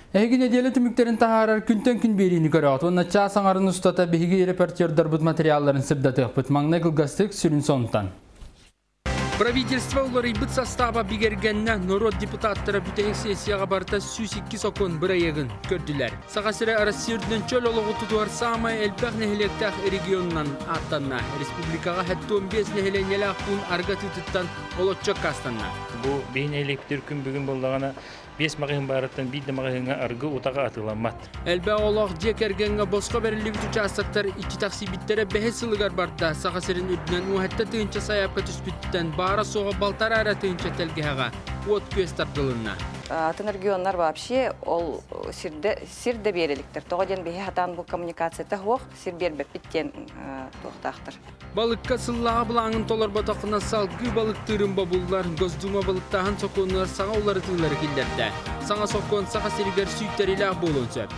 Эһиги нэдиэлэ түмүктэрин таһаарар күнтэн күн биэриини көрөҕүт уонна чаас аҥарын устата биһиги репортердарбыт материалларын сырдатыахпыт. Маҥнай кылгастык сүрүн сонтан. Правительство уларыйбыт састааба бигэргэннэ, норуот депутаттара бүтэһик сессияҕа барыта 102 сокуон бырайыагын көрдүлэр. Саха сирэ Россия үрдүнэн чөл олоҕу тутуһар саамай элбэх нэһилиэктээх регионунан ааттанна. Республикаҕа 75 нэһилиэнньэлээх пуун арга тыытыттан олоччу аккаастанна. Бу биһи нэһилиэкпитигэр күн бүгүн буоллаҕына биэс маҕаһыын баарыттан биир да маҕаһыыҥҥа аргы утаҕа атыыламмат. Элбэх олох дьиэ кэргэҥҥэ босхо бэриллибит учаастактар иччитэхсийбиттэрэ бэһис сылыгар барда. Саха сирин үрдүнэн уоһэтта тыһыынча сайаапка түспүттэн баара-суоҕа балтараа эрэ тыһыынча тэлгэһэҕэ уот-күөс тардылынна. Атын регионнар вообще ол сирде сир да биэрэликтэр. Тоҕо диэн биһи хатаан бу коммуникацията суох сир биэрбэппит диэн туохтаахтар. Балыкка сыллааҕы былааҥын толорботоххуна салгыы балыктыырын бобуллар Госдума балыктааһын сокуонугар саҥа уларытыылары киллэрдэ. Саҥа сокуон Саха сиригэр сүүйтэриилээх буолуон сөп.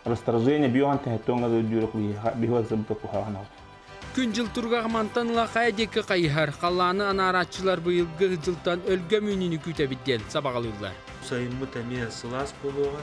Раздражение биоан тэһэттоҥҥа дүрүк биһуа сыбыта куһаҕан. Күн-дьыл туруга мантан ыла хайа диэки хайыһар, халлааны анаарааччылар быйылгы дьылтан өлгөм үүнүүнү күүтэбит диэн сабаҕалыыллар. Сайыммыт эмиэ сылаас буолуоҕа.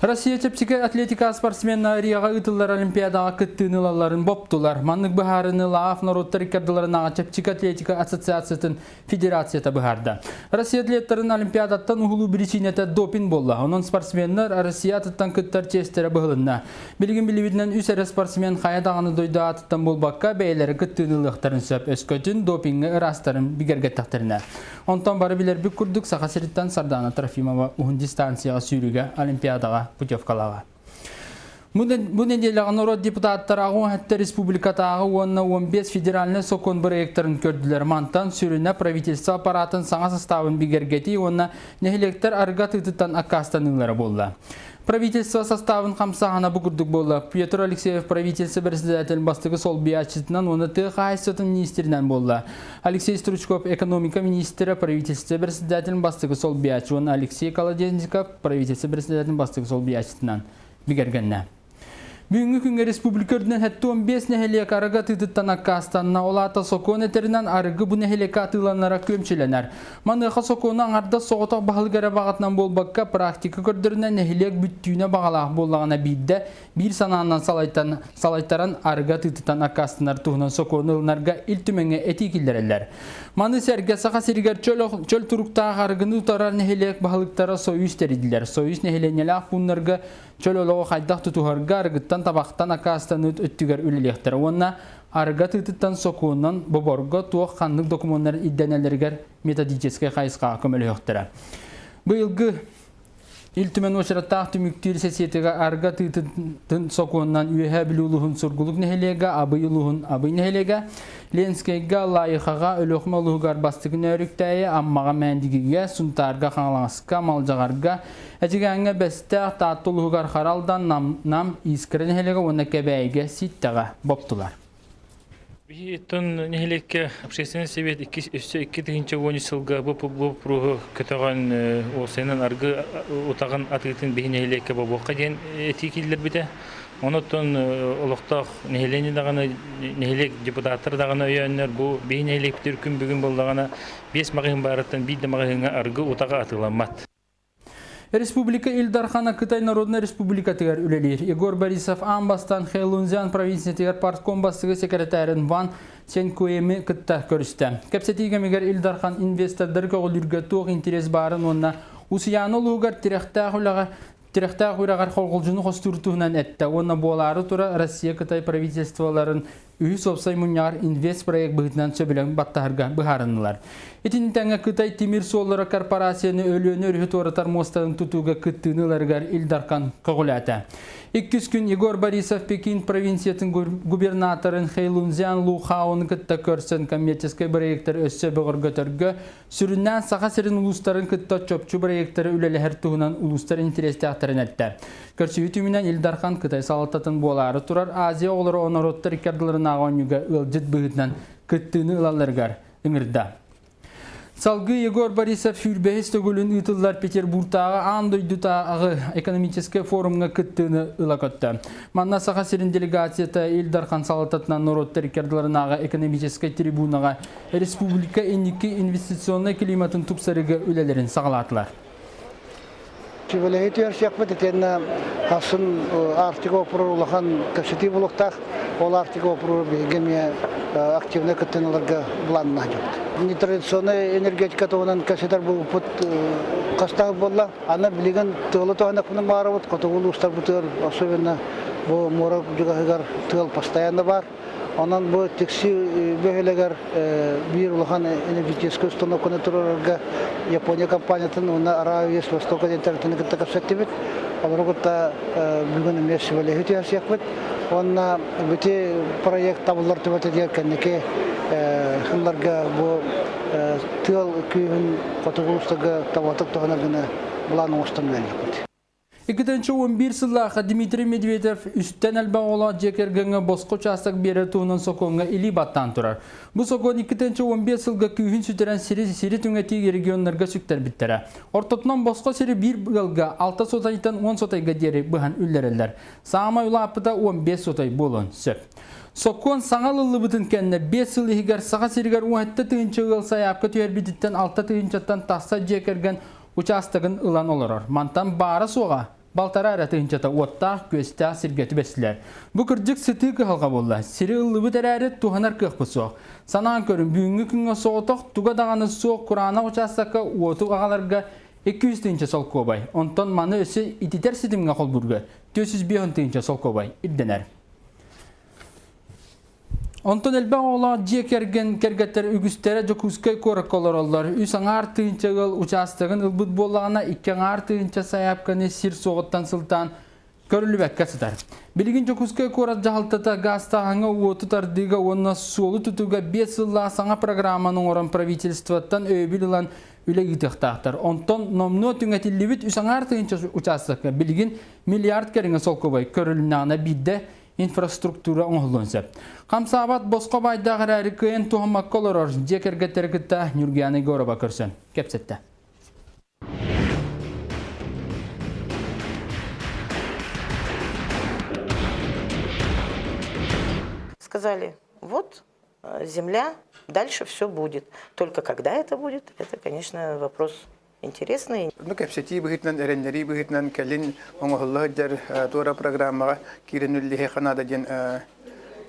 Россия чэпчэки атлетика спортсменна Рияҕа ыытыллар Олимпиадаҕа кыттыыны ылалларын боптулар. Маннык быһаарыыны ЛААФ норуоттар иккардыларынааҕы чэпчэки атлетика ассоциациятын федерацията быһаарда. Россия атлеттарын Олимпиадаттан уһулуу биричиинэтэ допинг буолла. Онон спортсменнар Россия атыттан кыттар чиэстэрэ быһылынна. Билигин билибитинэн үс эрэ спортсмен хайа даҕаны дойду аатыттан буолбакка бэйэлэрэ кыттыыны ылыахтарын сөп. Өскөтүн допиҥҥа ыраастарын бигэргэттэхтэринэ. Онтон бары билэрбит курдук Саха сириттэн Сардана Трофимова уһун дистанцияҕа сүүрүүгэ Олимпиадаҕа путевкалааҕа. Бу нэдиэлэҕэ норуот депутаттара аҕыс республикатааҕы уонна 15 федеральнай сокуон бырайыактарын көрдүлэр. Мантан сүрүнэ правительство аппаратын саҥа составын бигэргэтии уонна нэһилиэктэр арга тыытыттан аккаастаныылара буолла. Правительство составын хамсааһына бу курдук буолла. Петр Алексеев правительство председателин бастакы солбуйааччытынан уонна тыа хаһаайыстыбатын министринэн буолла. Алексей Стручков экономика министрэ, правительство председателин бастакы солбуйааччы уонна Алексей Колодезников правительство председателин бастакы солбуйааччытынан бигэргэннэ. Бүгүҥҥү күҥҥэ республика үрдүнэн 75 нэһилиэк арыгы атыытыттан аккаастанна. Ол аата сокуон этэринэн арыгы бу нэһилиэккэ атыыланара күөмчүлэнэр. Маныаха сокуону аҥардас соҕотох баһылык эрэ баҕатынан буолбакка, практика көрдөрүнэн нэһилиэк бүттүүнэ баҕалаах буоллаҕына биирдэ биир санаанан салайтан, салайтаран арыгы атыытыттан аккаастанар туһунан сокуону ылынарга Ил Түмэҥҥэ этии киллэрэллэр. Маны сэргэ Саха сиригэр чөл, чөл туруктаах арыгыны утарар нэһилиэк баһылыктара Союз тэрийдилэр. Союз нэһилиэнньэлээх пууннарга чөл олоҕу хайдах тутуһарга арыгыттан табахтан аккаастаныы өттүгэр үлэлиэхтэрэ уонна арыгы атыытыттан сокуонунан боборго туох ханнык докумуоннар ирдэнэллэригэр методическай хайысхаҕа көмөлөһүөхтэрэ. Быйылгы Ил Түмэн уочараттаах түмүктүүр сессиятыгар арга тыытын сокуонунан Үөһээ Бүлүү улууһун Сургулук нэһилиэгэ, Абый улууһун Абый нэһилиэгэ, Ленскэйгэ, Лайыхаҕа, Өлүөхүмэ улууһугар Бастакы Нөөрүктээйи, Аммаҕа, Мээндигигэ, Сунтаарга, Хаҥаласка, Малдьаҕарга, Эдьигээҥҥэ Бэстээх, Таатта улууһугар Харалдан, Нам, Нам, Искра нэһилиэгэ уонна Кэбээйигэ Сииттэҕэ боптулар. Биһиттэн нэһилиэккэ общественный совет икки, өссө 2013 сылга бу боппуруоһу көтөҕөн уопсайынан аргы утаҕын атыытын биһи нэһилиэккэ бобуохха диэн этии киллэрбитэ. Онон олохтоох нэһилиэнньэ даҕаны, нэһилиэк депутаттара даҕаны өйөөннөр бу биһи нэһилиэкпитигэр күн бүгүн буоллаҕына биэс маҕаһыын баарыттан биир да маҕаһыыҥҥа аргы утаҕа атыыламмат. Республика Ил Дархана Кытай Народнай Республикатыгар үлэлиир. Егор Борисов аан бастаан Хэйлунцзян провинциятыгар партком бастыгы секретарын Ван Сенкуэми кытта көрүстэ. Кэпсэтии кэмигэр Ил Дархан инвестордары көҕүлүүргэ туох интерес баарын уонна Усуйаана улууһугар тирэхтээх үлэҕэ тирэхтээх үрэҕэр хорҕолдьуну хостуур туһунан эттэ уонна буолаары тура Россия-Кытай правительстволарын үһүс уопсай мунньаҕар инвестпроект быһыытынан сөбүлэҥ баттаһарга быһаарыннылар. Итини тэҥэ Кытай тимир суоллара корпорацияны Өлүөнэ өрүһү туоратар муостарын тутууга кыттыыны ыларыгар Ил Дархан көҕүлээтэ. Иккис күн Егор Борисов Пекин провинциятын губернаторын Хэйлунцзян Лу Хаоны кытта көрсөн коммерческай проектар өссө бөҕөргөтөргө Сүрүннээн Саха сирин улуустарын кытта чопчу бырайыактары үлэлэһэр туһунан улуустар интэриэстээхтэрин эттэ. Көрсүһүү түмүнэн Ил Дархан Кытай салалтатын буолаары турар Азия оҕолоро норуоттар икки ардыларынааҕы оонньууга ыалдьыт быһыытынан кыттыыны ылалларыгар ыҥырда. Салгыы Егор Борисов сүүрбэһис төгүлүн ыытыллар Петербургтааҕы аан дойдутааҕы экономическай форумҥа кыттыыны ыла көттө. Манна Саха сирин делегацията Ил Дархан салалтатынан норуоттар икки ардыларынааҕы экономическай трибунаҕа республика инники инвестиционнай климатын тупсарыыга үлэлэрин саҕалаатылар. Сүбэлэһии түһэрсиэхпит итиэннэ ахсын Арктика опорор улахан кэпсэтии буолуохтаах. Ол Арктика опорор биһиги эмиэ активнай кыттыыны ыларга былааннаах дьоммут. Нетрадиционнай энергетика туһунан кэпсэтэр буолбуппут хастаах буолла. Аны билигин тыалы туһаныахпытын баарабыт, хотугу улуустарбытыгар особенно бу муора дьугаһыгар тыал постоянно баар. Онон бу Тикси бөһүөлэгэр биир улахан энергетическэй установканы туруорарга Япония компаниятын уонна Аравия Востока диэн тэрилтэни кытта кэпсэттибит. Олору кытта бүгүн эмиэ сүбэлэһии түһэрсиэхпит. Уонна бити проект табыллар түбэлтэтигэр кэнники сылларга бу тыал күүһүн хотугу улуустарга табатык туһанар гына былаан оҥостон үлэлиэхпит. 2011 сыллаахха Дмитрий Медведев үстэн элбэх оҕолоох дьиэ кэргэҥҥэ босхо учаастак биэрэр туһунан сокуоҥҥа илии баттаан турар. Бу сокуон 2015 сылга күүһүн сүтэрэн сири сири түҥэтии регионнарга сүктэрбиттэрэ. Ортотунан босхо сири биир ыалга 6 сотайтан 10 сотайга диэри быһан үллэрэллэр. Саамай улааппыта 15 сотай буолуон сөп. Сокуон саҥа ылыллыбытын кэннэ 5 сыл иһигэр Саха сиригэр 17 тыһыынча ыал сайаапка түһэрбититтэн 6 тыһыынчаттан тахса дьиэ кэргэн учаастагын ылан олорор. Мантан баара-суоҕа балтараа эрэ тыһыынчата уоттаах-күөстээх сиргэ түбэстилэр. Бу кырдьык сытыы кыһалҕа буолла. Сири ыллыбыт эрээри туһанар кыахпыт суох. Санаан көрүҥ, бүгүҥҥү күҥҥэ соҕотох туга даҕаны суох кураанах учаастакка уоту аҕаларга 200 тыһыынча солкуобай, онтон маны өссө ититэр ситимҥэ холбуурга 450 тыһыынча солкуобай ирдэнэр. Онтон элбэх оҕолоох дьиэ кэргэн кэргэттэр үгүстэрэ Дьокуускай куоракка олороллор. Үс аҥаар тыһыынча ыал учаастагын ылбыт буоллаҕына, икки аҥаар тыһыынча сайаапканы сир суоҕуттан сылтаан көрүллүбэккэ сытар. Билигин Дьокуускай куорат дьаһалтата гаастааһыҥҥа уоту тардыыга уонна суолу тутууга 5 сыллаах саҥа программаны оҥорон правительствоттан өйөбүл ылан үлэ ыытыахтаахтар. Онтон номнуо түҥэтиллибит үс аҥаар тыһыынча учаастакка билигин миллиард кэриҥэ солкуобай көрүлүннэҕинэ биирдэ инфраструктура оҥоһуллуон сөп. Хамсаабат босхо баайдаах эрээри кыайан туһаммакка олорор дьиэ кэргэттэри кытта Ньургуяна Егорова көрсөн кэпсэттэ. Сказали, вот земля, дальше все будет. Только когда это будет, это, конечно, вопрос интересный. Ну, кэпсэтии быһыытынан, эрэннэрии быһыытынан кэлин оҥоһулла сылдьар туора программаҕа киирэн үллэһиэххэ наада диэн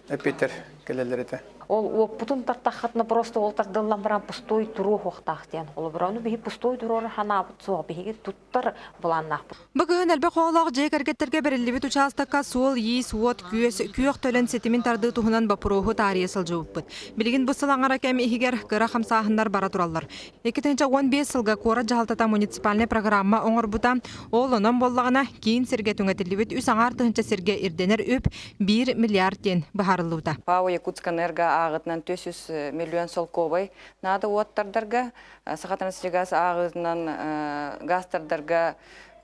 эппиэттэр кэлэллэр этэ. Ол уоппутун тартаххытына просто ол тардыллан баран пустой туруо хуохтаах диэн холобура ону биһи пустой туруор ханаабыт суох биһиги туттар былааннаахпыт. Бу кыһын элбэх оҕолоох дьиэ кэргэттэргэ бэриллибит учаастакка суол-иис, уот-күөс, күөх төлөн ситимин тардыы туһунан боппуруоһу таарыйа сылдьыбыппыт. Билигин бу сыл аҥара кэм иһигэр кыра хамсааһыннар бара тураллар. 2015 сылга куорат дьаһалтата муниципальнай программа оҥорбута. Ол онон буоллаҕына, киин сиргэ түҥэтиллибит үс аҥаар тыһыынча сиргэ ирдэнэр үп 1 миллиард диэн быһаарыллыбыта. ПАО Якутскэнерго ааҕытынан 400 миллион солкуобай наада уоттардарга, Сахатрансгаз ааҕыытынан газтардарга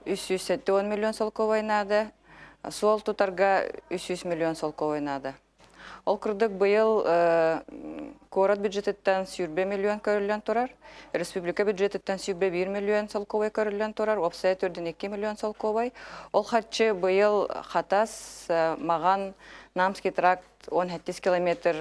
370 миллион солкуобай наада, суол тутарга 300 миллион солкуобай наада. Ол курдук быйыл куорат бюджетыттан 120 миллион көрүллэн турар, республика бюджетыттан 101 миллион солкуобай көрүллэн турар, уопсайа 4,2 миллион солкуобай. Ол харчы быйыл Хатас, Маҕан, Намский тракт 17 километр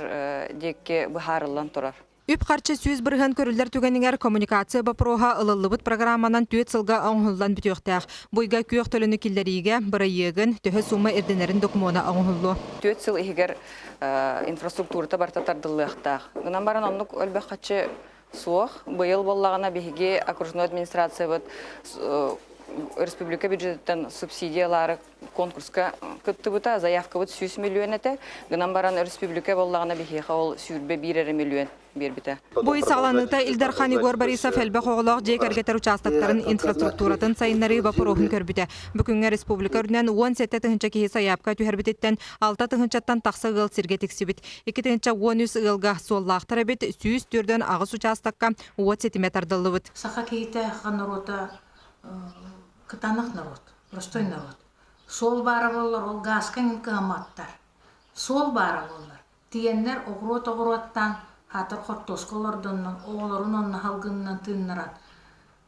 диэки быһаарыллан турар. Үп-харчы 100% көрүллэр түгэнигэр коммуникация боппуруоһа ылыллыбыт программанан түөрт сылга оҥоһуллан бүтүөхтээх. Бу ыйга күөх төлөнү киллэриигэ бырайыагын төһө сумма ирдэнэрин докумуона оҥоһуллуо. 4 сыл иһигэр инфраструктурата барыта тардыллыахтаах. Гынан баран оннук элбэх харчы суох. Быйыл буоллаҕына биһиги окружной администрациябыт республика бюджетыттан субсидиялаары конкурска кыттыбыта, заявкабыт 100 миллион этэ. Гынан баран республика буоллаҕына биһиэхэ ол 21 эрэ миллион биэрбитэ. Бу ый саҕаланыыта Ил Дархан Егор Борисов элбэх оҕолоох дьиэ кэргэттэр учаастактарын инфраструктуратын сайыннарыы боппуруоһун көрбүтэ. Бу күҥҥэ республика үрдүнэн 17 тыһыынча киһи сайаапка түһэрбититтэн 6 тыһыынчаттан тахса ыал сиргэ тиксибит. 2 013 ыалга суоллаахтар эбит, 148 учаастакка уот ситимэ тардыллыбыт. Саха киһитэ норуота кытаанах норуот, простой народ. Суол баара буоллар, ол гааска кыһамматтар. Суол баара буоллар. Тиэннэр оҕуруот оҕуруоттаан, хаатыр хортуоска олордоннор, оҕолорун онно халгынынан тыыннаран,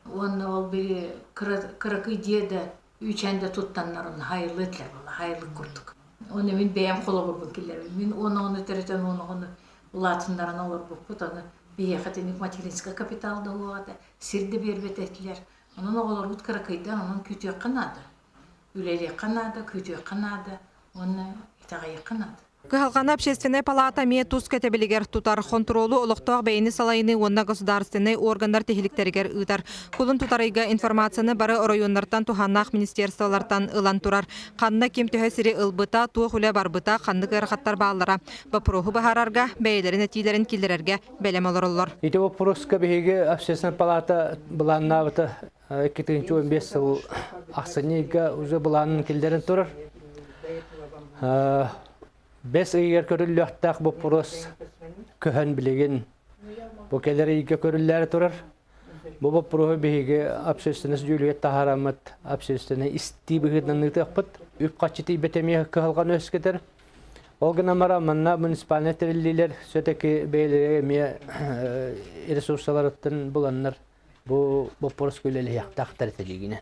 уонна ол били кыракый дьиэ да, үүчээн да туттаннар онно хайылыы этилэр буолла, хайылык курдук. Оны мин бэйэм холобурбун киллэрбин. Мин уон оҕону төрөтөн уон оҕону улаатыннаран олорбуппут. Аны биһиэхэ итинник материнскай капитал да уоҕа этэ, сир да биэрбэт этилэр. Онон оҕолорбут кыракыйдар, онон күүтүөххэ наада. Үлэлиэххэ наада, күүтүөххэ наада уонна итэҕэйиэххэ наада. Кыһалҕаны общественнай палата эмиэ тус кэтэбилигэр тутар, хонтуруолу олохтоох бэйэни салайыныы уонна государственнай органнар тиһиликтэригэр ыытар. Кулун тутар ыйга информацияны бары оройуоннартан туһааннаах министерстволартан ылан турар. Ханна ким төһө сири ылбыта, туох үлэ барбыта, ханнык ыарахаттар бааллара боппуруоһу быһаарарга, бэйэлэрин этиилэрин киллэрэргэ бэлэм олороллор. Ити боппуруоска биһиги общественнай палата былааннаабыта 2015 сыл ахсынньы ыйга уже былаанын киллэрэн турар. Бэс ыйыгар көрүллүөхтээх боппуруос көһөн билигин бу кэлэр ыйга көрүллээри турар. Бу боппуруоһу биһиги общественность дьүүлүгэр таһаараммыт общественнай истии быһыытынан ыытыахпыт. Үп-харчы тиийбэтэ эмиэ кыһалҕаны үөскэтэр. Ол гынан баран манна муниципальнай тэриллиилэр все-таки бэйэлэрэ эмиэ ресурсаларыттан буланнар бу боппуруоска үлэлэһиэхтээхтэр этэ дьиҥинэн.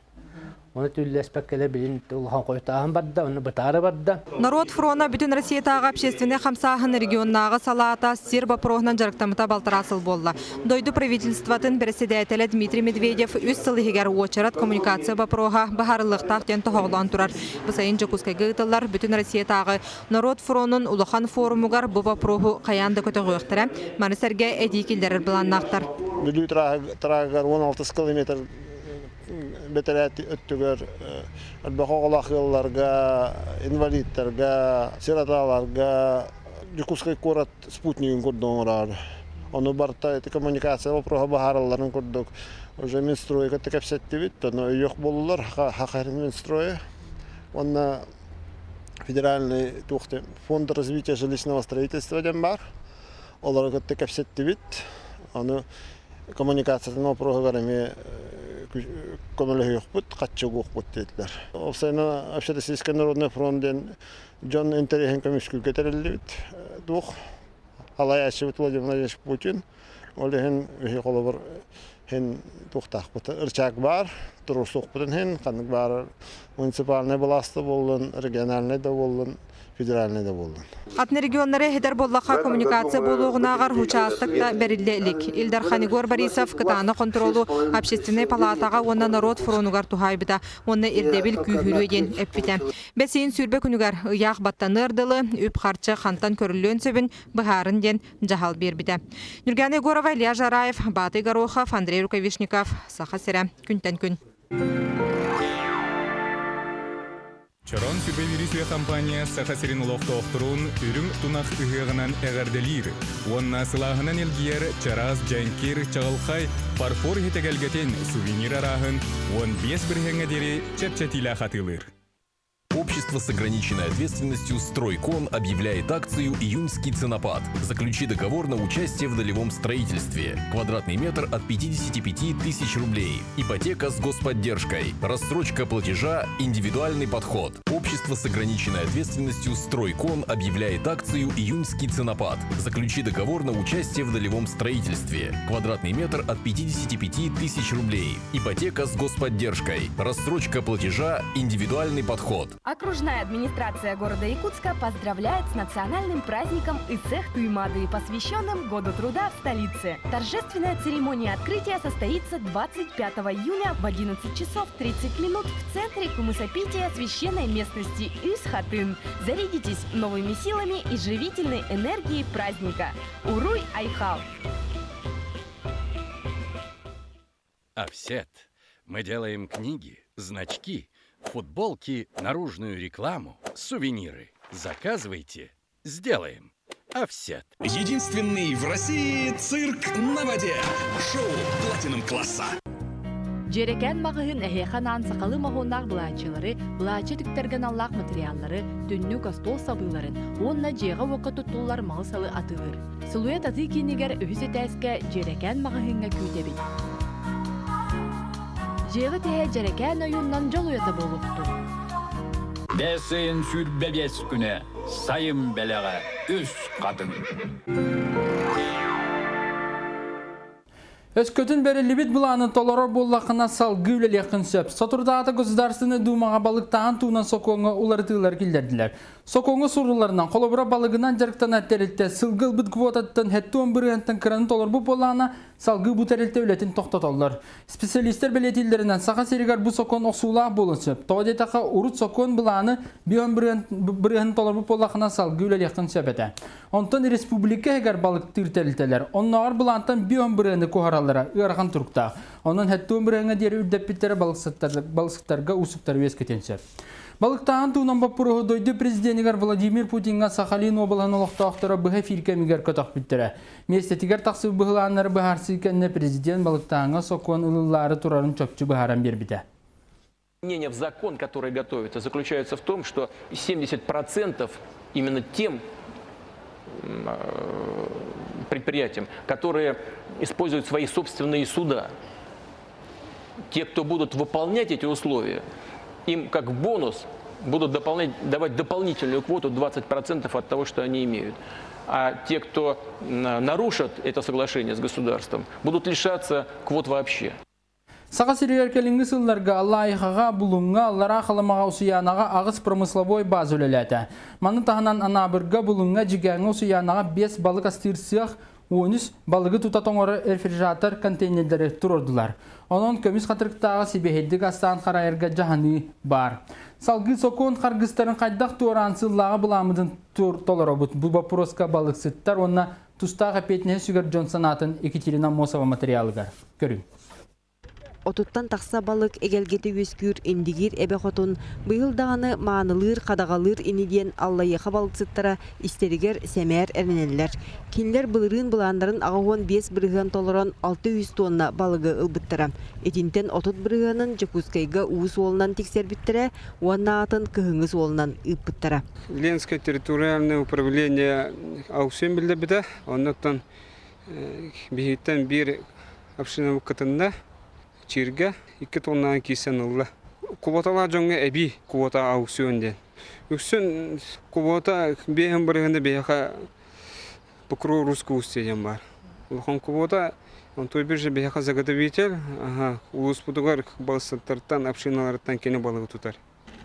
Ону түллэспэккэлэр билин улахан хойутааһын барда, онно бытаары барда. Норуот фрона Бүтүн Россиятааҕы общественнай хамсааһын регионнааҕы салаата сир боппуруоһунан дьарыктаммыта балтараа сыл буолла. Дойду правительствотын бэрэссэдээтэлэ Дмитрий Медведев үс сыл иһигэр уочарат коммуникация боппуруоһа быһаарыллыахтаах диэн тоһоҕолоон турар. Бу сайын Дьокуускайга ыытыллар Бүтүн Россиятааҕы норуот фронун улахан форумугар бу боппуруоһу хайаан да көтөҕүөхтэрэ. Маны сэргэ этии киллэрэр былааннаахтар. Бүлүү траагар 16 километр бэтэрээт өттүгэр элбэх оҕолоох ыалларга, инвалидтарга, сироталарга Дьокуускай куорат спутнигын курдук оҥороор. Ону барыта ити коммуникация вопроһа быһааралларын курдук уже Минстройга кэпсэттибит, ону өйүөх буоллулар Хахарин Минстройа. Уонна федеральный фонд развития жилищного строительства диэн баар. Олору кытта кэпсэттибит. Ону коммуникациятын вопроһугар эмиэ көмөлөһүөхпүт, хаччы угуохпут диэтилэр. Уопсайынан Общероссийский народный фронт диэн дьон интэриэһин көмүскүүргэ тэриллибит дух. Алайааччыбыт Владимир Владимирович Путин. Ол иһин биһи холобур хин туохтаахпыт ырчаак баар, туруорсуохпутун иһин ханнык баар муниципальнай былаас да буоллун, региональнай да буоллун, федеральнай да буоллун. Атын регионнары иһитэр буоллахха коммуникация буолуоҕунааҕар учаастак да бэриллэ илик. Ил Дархан Егор Борисов кытаанах хонтуруолу общественнай палатаҕа уонна норуот фронугар туһаайбыта уонна ирдэбил күүһүрүө диэн эппитэ. Бэс ыйын сүүрбэ күнүгэр ыйаах баттаныар дылы үп-харчы хантан көрүллүөн сөбүн быһаарын диэн дьаһал биэрбитэ. Нюргана Егорова, Илья Жараев, Баатый Горохов, Андрей Рукавишников, Саха сирэ, күнтэн күн. Чорон сүбэ компания Саха сирин олохтоохторун үрүҥ тунах ыһыаҕынан эҕэрдэлиир уонна сылааһынан илгийэр чараас дьэҥкир чаҕылхай фарфор иһитэгэлгэтин сувенир арааһын 15 бырыһыаҥҥа диэри чэпчэтиилээх атыылыыр. Общество с ограниченной ответственностью «Стройкон» объявляет акцию «Июньский ценопад». Заключи договор на участие в долевом строительстве. Квадратный метр от 55 тысяч рублей. Ипотека с господдержкой. Рассрочка платежа «Индивидуальный подход». Общество с ограниченной ответственностью «Стройкон» объявляет акцию «Июньский ценопад». Заключи договор на участие в долевом строительстве. Квадратный метр от 55 тысяч рублей. Ипотека с господдержкой. Рассрочка платежа «Индивидуальный подход». Окружная администрация города Якутска поздравляет с национальным праздником Исех Туймады, посвященным Году труда в столице. Торжественная церемония открытия состоится 25 июня в 11 часов 30 минут в центре кумысопития священной местности Юсхатын. Зарядитесь новыми силами и живительной энергией праздника. Уруй Айхал! Офсет. Мы делаем книги, значки, футболки, наружную рекламу, сувениры. Заказывайте, сделаем. Офсет. Единственный в России цирк на воде. Шоу «Платинум класса». Дьиэрэкээн маҕаһыын эһиэхэ анаан сахалыы моһуоннаах былааччыйалары, былааччы түктэргэ аналлаах матырыйааллары, түннүк, остуол сабыыларын уонна дьиэҕэ-уокка туттуллар малы-салы атыылыыр. Сылуйат атыы киинигэр үһүс этээскэ Дьиэрэкээн маҕаһыыҥҥа күүтэбит. Дьиэҕит иһэ дьэрэкээн ойууннан дьол уйата буолуохтун. Бэс ыйын 25 күнэ сайын бэлэҕэ үс хатыҥ. Өскөтүн бэриллибит былааны толорор буоллаххына салгыы үлэлиэххин сөп. Соторутааҕыта Государственнай Думаҕа балыктааһын туһунан сокуоҥҥа уларытыылар киллэрдилэр. Сокуоҥҥа сурулларынан, холобура балыгынан дьарыктанар тэрилтэ сылгы ылбыт квотаттан 70 бырыһыантан кыраны толорбут буоллаҕына, салгыы бу тэрилтэ үлэтин тохтотоллор. Специалистэр бэлиэтииллэринэн, Саха сиригэр бу сокуон охсуулаах буолуон сөп. Тоҕо диэтэххэ, урут сокуон былааны 50 бырыһыан толорбут буоллахына, салгыы үлэлиэххин сөп этэ. Онтон республика иһигэр балыктыыр тэрилтэлэр оннооҕор былаантан 50 бырыһыаны куһараллара ыарахан туруктаах. Онон 70 бырыһыаҥҥа диэри үрдэппиттэрэ балыксыттарга уустуктары үөскэтиэн сөп. Балыктааһын туһунан боппуруоһу дойду президенигэр Владимир Путиҥҥа Сахалин уобалаһын олохтоохторо быһа эфир кэмигэр көтөхпүттэрэ. Миэстэтигэр тахсыбыт быһылааннары быһаарсыы кэннэ президент балыктааһыҥҥа сокуон ылыллаары турарын чопчу быһааран биэрбитэ. Мнение в закон, который готовится, заключается в том, что 70% именно тем предприятиям, которые используют свои собственные суда. Те, кто будут выполнять эти условия, им как бонус будут давать дополнительную квоту 20% от того, что они имеют. А те, кто нарушат это соглашение с государством, будут лишаться квот вообще. Саха сиригэр кэлиҥҥи сылларга Аллайыхаҕа, Булуҥҥа, Аллараа Халымаҕа, Усуйаанаҕа аҕыс промысловой база үлэлээтэ. Маны таһынан Анаабырга, Булуҥҥа, Дьигээҥҥэ, Усуйаанаҕа биэс балык астыыр сыах, 13 балыгы тута тоҥорор рефрижератор контейнердэри туруордулар. Онон көмүс хатырыктааҕы сибиэһэйдик астаан харайарга дьаһаныы баар. Салгыы сокуон харгыстарын хайдах туораан сыллааҕы былааммытын толоробут? Бу боппуруоска балыксыттар уонна тустаах эппиэтинэһи сүгэр дьон санаатын Екатерина Аммосова материалыгар көрүҥ. Отуттан тахса балык эгэлгэтэ үөскүүр Индигиир эбэ хотун быйыл даҕаны маанылыыр, хадаҕалыыр ини диэн Аллайыаха балыксыттара истэригэр сэмээр эрэнэллэр. Кинилэр былырыын былааннарын 85% толорон 600 тонна балыгы ылбыттара. Итинтэн 30 бырыһыанын Дьокуускайга уу суолунан тиксэрбиттэрэ уонна атын кыһыҥҥы суолунан ыыппыттара. Ленское территориальное управление аукцион биллэрбитэ. Оннуттан биһиттэн биир община кытынна чиргэ 2 тоннаан киирсэн ылла. Квоталаах дьоҥҥо эбии квота аукцион диэн. Үксүн квота биэһин бырыһыны биһиэхэ Покров русского устья диэн баар. Улахан квота, онтуй бирже биһиэхэ заготовитель, улууспутугар балыксыттартан, общиналарыттан кини балыгы тутар.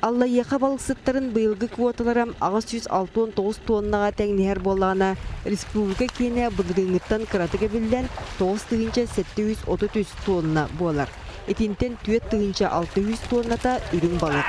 Аллайыаха балыксыттарын быйылгы квоталара 869 тоннаҕа тэҥнэһэр буоллаҕына, республика киэнэ былырыыҥҥыттан кыратык эбиллэн 9733 тонна буолар. Итинтэн 4600 тонната үрүҥ балык.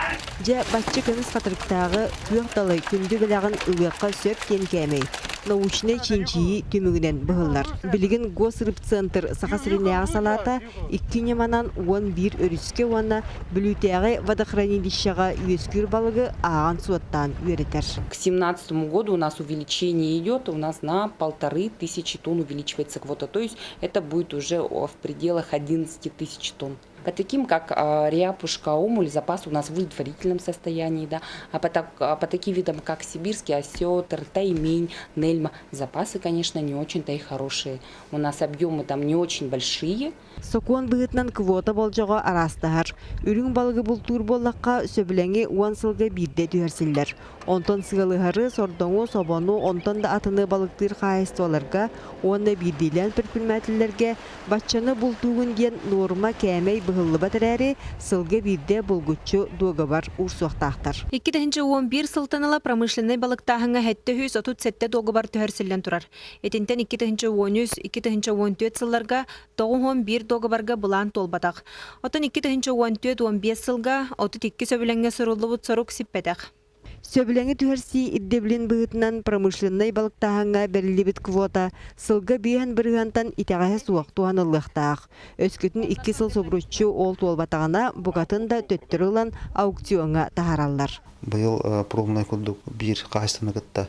Дьэ, бачча көмүс хатырыктааҕы күөх далай күндү бэлэҕин ылыахха сөп диэн кээмэй научнай чинчийии түмүгүнэн быһыллар. Билигин Госрыбцентр Саха сиринээҕи салаата икки ньыманан 11 өрүскэ уонна Бүлүүтээҕи водохранилищеҕа үөскүүр балыгы ааҕан-суоттаан үөрэтэр. К 2017 году у нас увеличение идет, у нас на 1500 тонн увеличивается квота, то есть это будет уже в пределах 11 тысяч тонн. По таким, как ряпушка, омуль, запас у нас в удовлетворительном состоянии, да. А по таким видам, как сибирский осетр, таймень, нельма, запасы, конечно, не очень-то и хорошие. У нас объемы там не очень большие. Сокуон быһыытынан квота болдьоҕо араастаһар. Үрүҥ балыгы бултуур буоллахха сөбүлэҥи 10 сылга биирдэ түһэрсиллэр. Онтон сыалыһары, сордоҥу, собону, онтон да атыны балыктыыр хаһаайыстыбаларга уонна биирдиилээн предпринимателлэргэ баччаны бултуугун диэн нуорма кээмэй быһыллыбат эрээри, сылга биирдэ булгуччу дуогабар уурсуохтаахтар. 2011 сылтан ыла промышленнай балыктааһыҥҥа 737 дуогабар түһэрсиллэн турар. Итинтэн 2013, 2014 сылларга 91 дуогабарга былаан туолбатах. Оттон 2014-15 сылга 32 сөбүлэҥҥэ суруллубут сорук сиппэтэх. Сөбүлэҥи түһэрсии ирдэбилин быһыытынан промышленнай балыктааһыҥҥа бэриллибит квота сылга 5 бырыһыантан итэҕэһэ суох туһаныллыахтаах. Өскөтүн 2 сыл субуруччу ол туолбатаҕына букатын да төттөрү ылан аукциоҥҥа таһаараллар. Быйыл пробнай курдук биир хаһаайыстыбаны кытта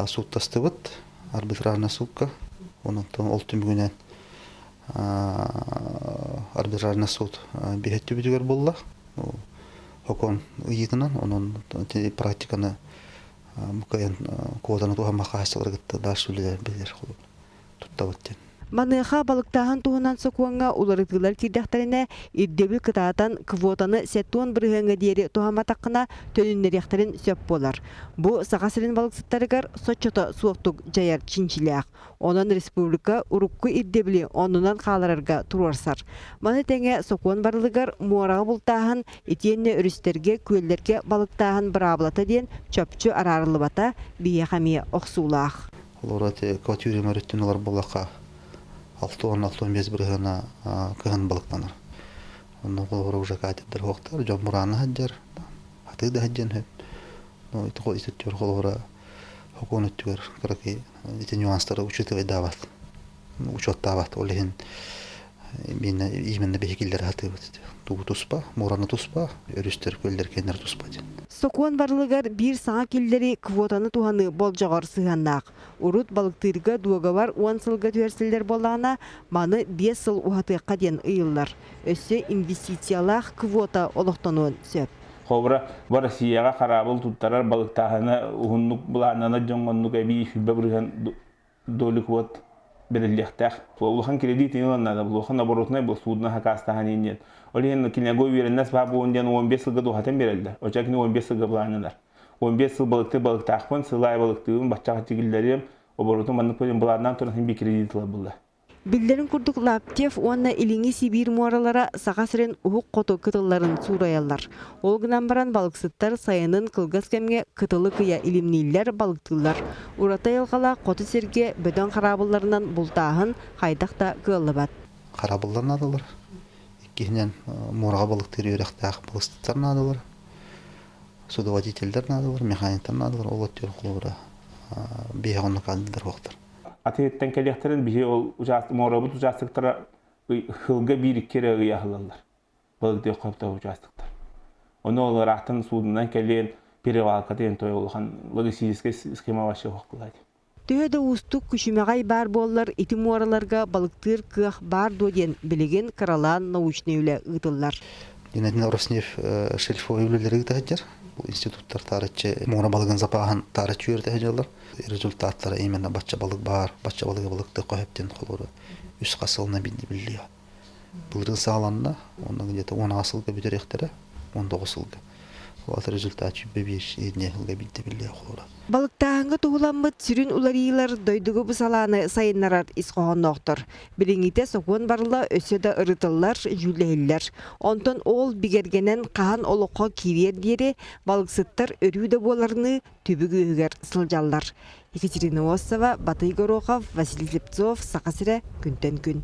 сууттастыбыт арбитражная суукка. Онон ол түмүгүнэн арбитражный суут биһэттүбүтүгэр буолла. Сокуон ыйыытынан, онон практиканы букайын квотаны туһамма хаһаайыстыбалары кытта дальше үлэлэр билэр туттабыт диэн. Маныаха балыктааһын туһунан сокуоҥҥа уларытыылар киирдэхтэринэ, ирдэбил кытаатан, квотаны 70 бырыһыаҥҥа диэри туһамматаххына төнүннэриэхтэрин сөп буолар. Бу Саха сирин балыксыттарыгар соччото суохтук дьайар чинчилээх. Онон республика урукку ирдэбили оннунан хааларарга туруорсар. Маны тэҥэ сокуон барылыгар муораҕа бултааһын итиэннэ өрүстэргэ, күөллэргэ балыктааһын быраабылата диэн чопчу араарыллыбата биһиэхэ эмиэ охсуулаах. Олору квартира өрүттүн олор буллахха 60-65 бырыһыана кыһын балыктанар. Онно холобура уже катердар хуохтар, дьон бурааны сылдьар, хатыы да сылдьан сөп. Но ити өттүгэр холобура хокуон өттүгэр кыракый ити нюанстары учитывайдаабат, учуоттаабат. Ол иһин именно биһикиллери хатыыбыт. Тугу туспа, муораны туспа, өрүстэр, көллөр кэннэр туспа диэн. Сокуон барылыгар биир саҥа киллэри квотаны туһаныы болдьоҕор сыһыаннаах. Урут балыктыырга дуогабар 10 сылга түһэрсиллэр буоллаҕына, маны 5 сыл уһатыахха диэн ыйыллар. Өссө инвестициялаах квота олохтонуон сөп. Холобура, бу Россияҕа хараабыл туттарар балыктааһына уһуннук былааннанар дьоҥҥоннук эбии 20% долю квот бэриллиэхтээх. Улахан кредит ылан наада, улахан оборотунай был судно хакаастаһан диэн. Ол иһин кинигэ үөрэннэс баа буолун диэн 15 сылга дуһатын береллер. Оча кини 15 сылга былааннанар. 15 сыл балыкты балыктаахпын, сылай балыктыыбын, баччаҕа тигиллэрим, оборотун маннык былааннаан туран би кредит ыла булла. Биллэрин курдук Лаптев уонна Илиҥҥи Сибиир муоралара Саха сирин уһук хоту кытылларын суурайаллар. Ол гынан баран балыксыттар сайынын кылгас кэмҥэ кытылы кыйа илимнииллэр, балыктыыллар. Ураты айылҕалаах хоту сиргэ бөдөҥ хараабылларынан бултааһын хайдах да кыаллыбат. Хараабыллар наадалар. Иккиһинэн муораҕа балыктыыр үөрэхтээх балыксыттар наадалар. Судоводителлэр наадалар, механиктар наадалар. Ол өттүгэр холобура биһиэхэ оннук кадрдар суохтар. Атыттан кэлиэхтэрин биһи ол муорабыт участоктара сылга биир икки эрэ ый аһылаллар. Балыктыах хоптоох участоктар. Ону ол ыраахтан суудунан кэлиэн перевалка диэн той улахан логистическай схема вообще хоккулайт. Төһө да уустук күчүмэҕэй баар буоллар, ити муораларга балыктыыр кыах баар дуо диэн билигин кыралаан научнай үлэ ыытыллар. Динэтин Роснефть шельфовой үлэлэри ыытаһыдьар. Институттар таарыччы муора балыгын запаһын таарыччы үөрэтэ Результаттара именно бачча балык баар, бачча балыгы балыкты қөһөптен холору үс хасылына биллиэ. Былырын сааланна, онно где-то 10 сылга бүтерехтере, 19 сылга. Ол результат 21 сылга битте биллиэ холора. Балыктааһыҥҥа туһуламмыт сүрүн уларыйыылар дойдуга бу салааны сайыннарар ис хоһоонноохтор. Билиҥҥитэ сокуон барыла өссө да ырытыллар, дьүүллэһиллэр. Онтон ол бигэргэнэн хаһан олоххо киириэр диэри балыксыттар өрүү да буоларыныы түбүк үөһүгэр сылдьаллар. Екатерина Осова, Батый Горохов, Василий Слепцов, Саха сирэ, күнтэн күн.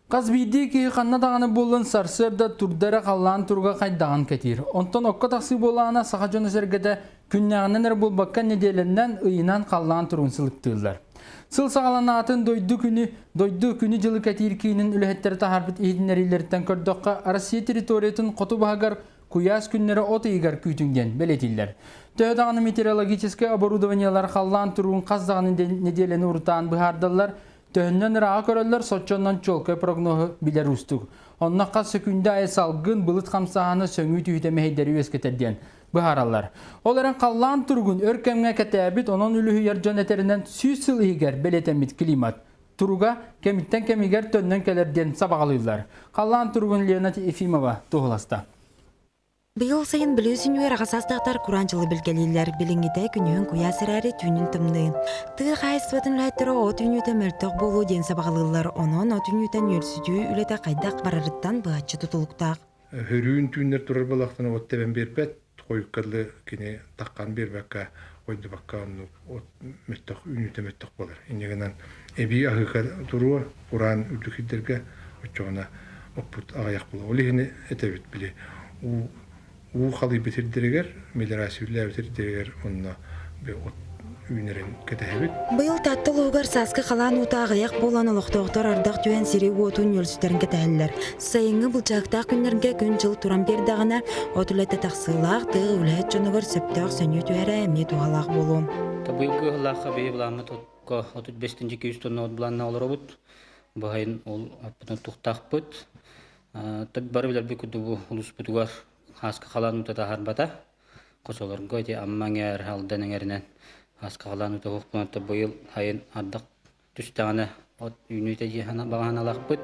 Хас биирдии киһи ханна даҕаны буоллун сарсыарда турдара халлаан туруга хайдаҕын кэтиир. Онтон окко тахсыы буоллаҕына саха дьоно сэргэтэ күннээҕинэн эрэ буолбакка нэдиэлэннэн ыйынан халлаан туругун сылыктыыллар. Сыл саҕаланаатын дойду күнү, дойду күнү дьылы кэтиир киинин үлэһиттэрэ таһаарбыт иһитиннэриилэриттэн көрдөххө, Россия территориятын хоту баһыгар куйаас күннэрэ от ыйыгар күүтүҥ диэн бэлиэтииллэр. Төһө даҕаны метеорологическай оборудованиелар халлаан туругун хас даҕаны нэдиэлэни урутаан быһаардаллар, төһөннөн ырааҕы көрөллөр, соччоннон чуолкай прогноһу билэр уустук. Онно хас сөкүүндэ айы салгын, былыт хамсааһына сөҥүү түһүтэ мэһэйдэри үөскэтэр диэн быһаараллар. Ол эрэн халлаан туругун өр кэмҥэ кэтээбит, онон үлүһүйэр дьон этэринэн 100 сыл иһигэр бэлиэтэммит климат туруга кэмиттэн кэмигэр төннөн кэлэр диэн сабаҕалыыллар. Халлаан туругун Лена Ефимова туһуласта. Быйыл сайын Бүлүү сүнньүгэр аҕа саастаахтар кураан дьылы билгэлииллэр. Билиҥҥитэ күнүһүн куйаас эрээри түүнүн тымныы. Тыа хаһаайыстыбатын үлэһиттэрэ от үүнүүтэ мөлтөх буолуо диэн сабаҕалыыллар. Онон от үүнүүтэ нүөлсүтүү үлэтэ хайдах барарыттан быһаччы тутулуктаах. Хөрүүн түүннэр турар балахтан от тэбэн биэрбэт, хойуккалы кини таххан биэрбэккэ, ойдубакка оннук от мөттөх үүнүүтэ мөттөх буолар. Иннигинэн эбии аһыыка туруо, кураан үрдүк сирдэргэ оччоҕуна оппут аҕыйах буолар. Ол иһин этэбит били уу уу халыйбыт сирдэригэр, мелиорация үллээбит сирдэригэр онно от үүнэрин кэтэһэбит. Быйыл Таатта улууһугар сааскы халаан уута аҕыйах буолан олохтоохтор ардах түһэн сири-уоту ньүөлсүтэрин кэтэһэллэр. Сайыҥҥы былдьаһыктаах күннэргэ күн-дьыл туран биэрдэҕинэ, от үлэтэ тахсыылаах, тыа үлэһит дьонугар сөптөөх сөҥүү түһэрэ эмиэ туһалаах буолуо. Быйылгы ыһылаахха биһи былааммыт окко 35 тонна от былаанна олоробут. Баһайын ол оппутун тухтаахпыт. Бары билэрбит курдук бу улууспутугар ааска халаан уута таһаарбата. Хочолорго ити Амма эҥээр, Алдан эҥэринэн ааска халаан уута суох буолан быйыл сайын ардах түстэҕинэ. от үүнүүтэ дии баҕаһаналахпыт.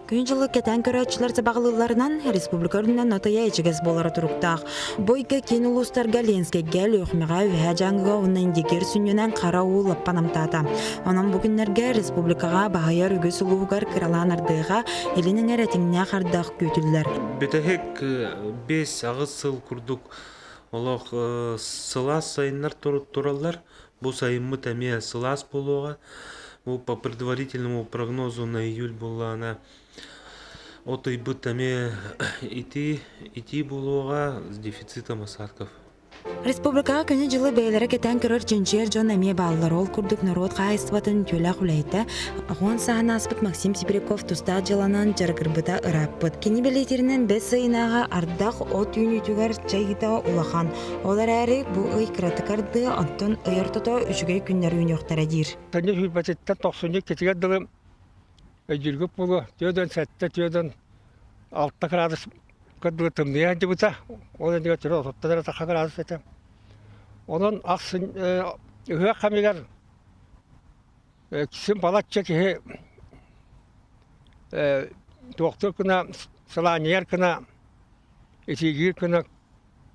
Күн-дьылы кэтээн көрөөччүлэр сабаҕалыылларынан, республика үрдүнэн от ыйа ичигэс буолара туруктаах. Бу ыйга киин улуустарга Ленскэйгэ, Өлүөхүмэҕэ, Үөһээ Дьааҥыга уонна Индигир сүнньүнэн хара уу лаппа намтаата. Онон бу күннэргэ республикаҕа баһыйар үгүс улууһугар кыралаан ардыаҕа, илин эҥэр этиҥнээх ардах күүтүллэр. Бүтэһик 5-8 сыл курдук олох сылаас сайыннар тураллар. Бу сайыммыт эмиэ сылаас буолуоҕа. Бу по предварительному прогнозу на июль буоллаҕына от ыйбыт эмиэ итии, итии буолуоҕа с дефицитом осадков. Республикаҕа күнү-дьылы бэйэлэрэ кэтээн көрөр чинчийэр дьон эмиэ бааллар. Ол курдук норуот хаһаайыстыбатын үтүөлээх үлэһитэ, 10 сааһын ааспыт Максим Сибиряков тустаах дьыаланан дьарыгырбыта ырааппыт. Кини бэлиэтииринэн бэс ыйынааҕы ардах от үүнүүтүгэр дьайыыта улахан. Ол эрээри бу ый кыратык ардыа, оттон ый ортото үчүгэй күннэр үүнүөхтэрэ диир. Төннө сүүрбэтиттэн тохсунньу иккитигэр дылы өйдүүргүт буолуо, түөртэн сэттэ, түөртэн алта кыраадыс дылы тымныйа сылдьыбыта. Ол иннигэр түрө отуттан эрэ тахха кыраадыс этэ. Онон ахсын ыһыах кэмигэр син балачча киһи туохтуур гына, сылаанньыйар гына, итиигиир гына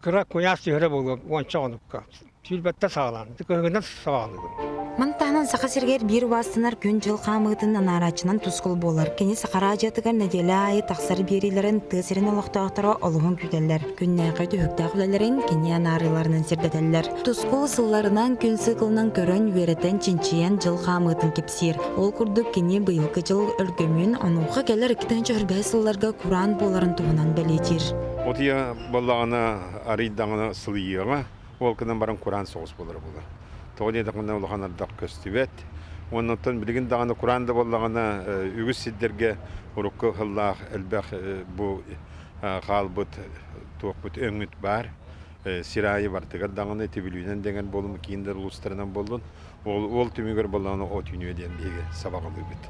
Кыра куйаас түһэрэ буолуо уонча хонукка. Сүүрбэттэн саҕалаан, кыһыҥҥынан саҕалыыбын. Маны таһынан Саха сиригэр биир убаастанар күн-дьыл хаамыытын анаарааччынан тускул буолар. Кини Саха араадьыйатыгар нэдиэлэ аайы тахсар биэриилэрин тыа сирин олохтоохторо олуһун күүтэллэр. Күннээҕи түһүктээх үлэлэрин кини анаарыыларынан сирдэтэллэр. Тускул сылларынан күн циклынан көрөн, үөрэтэн, чинчийэн дьыл хаамыытын кэпсиир. Ол курдук кини быйылгы дьыл өлгөмүн, онуоха кэлэр 2025 сылларга кураан буоларын туһунан бэлиэтиир. Отуйа буоллаҕына арыйдаҕына сылыйыаҕа, ол гынан баран кураан соҕус буолара буолар. Тоҕо диэтэххинэ улахан ардах көстүбэт. Уонна оттон билигин даҕаны кураан да буоллаҕына үгүс сирдэргэ урукку сыллаах элбэх бу хаалбыт туохпут өҥүт баар. Сир аайы бартыгар даҕаны түбүлүүнэн дэҥэр буоллун, киин да улуустарынан буоллун Ол, ол түмүгэр буоллаҕына от үүнүө диэн биһиги сабаҕалыыбыт.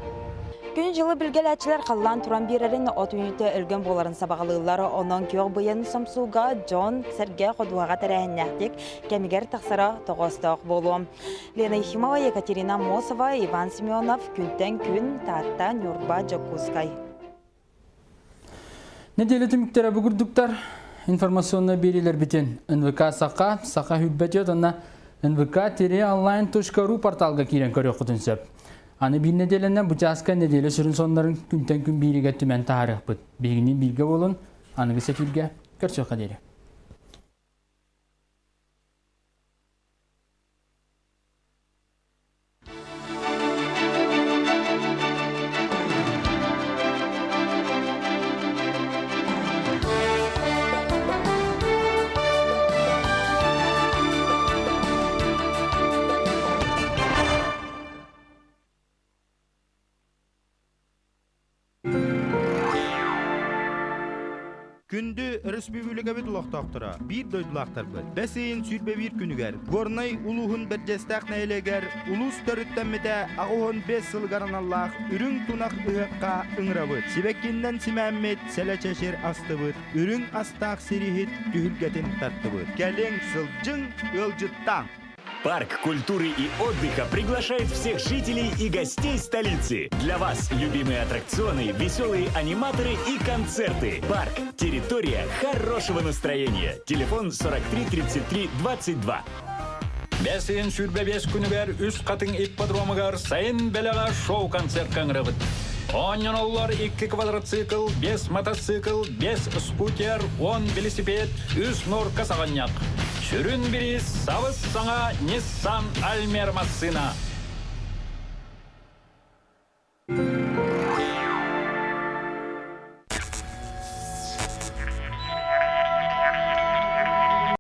Күн-дьылы билгэлээччилэр халлаан туран биэрэрин от үүнүүтэ өлгөм буоларын сабаҕалыыллар. Онон күөх быйан сомсууга дьон сэргэ ходуһаҕа тэрээһиннээхтик кэмигэр тахсара тоҕоостоох буолуо. Лена Ефимова, Екатерина Мосова, Иван Семенов күнтэн күн Таатта, Ньурба, Дьокуускай. Неделя түмүктэрэ бу курдуктар. Информационнай биэриилэрбитин НВК Саха, Саха Хүббэтиот уонна nvk-online.ru порталга киирэн көрүөххүтүн сөп. Аны биир нэдиэлэнэн бу чааска нэдиэлэ сүрүн соннорун күнтэн күн бииригэ түмэн таһаарыахпыт. Биһигини бииргэ буолун, аныгы сэтүүргэ көрсүөххэ диэри. Күндү өрөспүүбүлүкэбит олохтоохторо, биир дойдулаахтарбыт, бэс ыйын 21 күнүгэр Горнай улууһун Бэрдьиэстээх нэһилиэгэр улуус төрүттэммитэ 85 сылыгар аналлаах Үрүҥ тунах ыһыахха ыҥырабыт. Сибэккиннэн симээммит, сэлэчэчир астыбыт, үрүҥ астаах сириһит түһүлгэтин тартыбыт. Кэлиҥ, сылдьыҥ, ыалдьыттааҥ! Парк культуры и отдыха приглашает всех жителей и гостей столицы. Для вас любимые аттракционы, веселые аниматоры и концерты. Парк – территория хорошего настроения. Телефон 43 33 22. Бэс ыйын 25 күнүгэр Үс Хатыҥ ипподромугар Сайын бэлэҕэ шоу-концертка ыҥырабыт. Оонньоноллор икки квадроцикл, бес мотоцикл, бес скутер, 10 велосипед, үс норка саҕанньах. Сүрүн бириис сабыс-саҥа Nissan Almera массыына.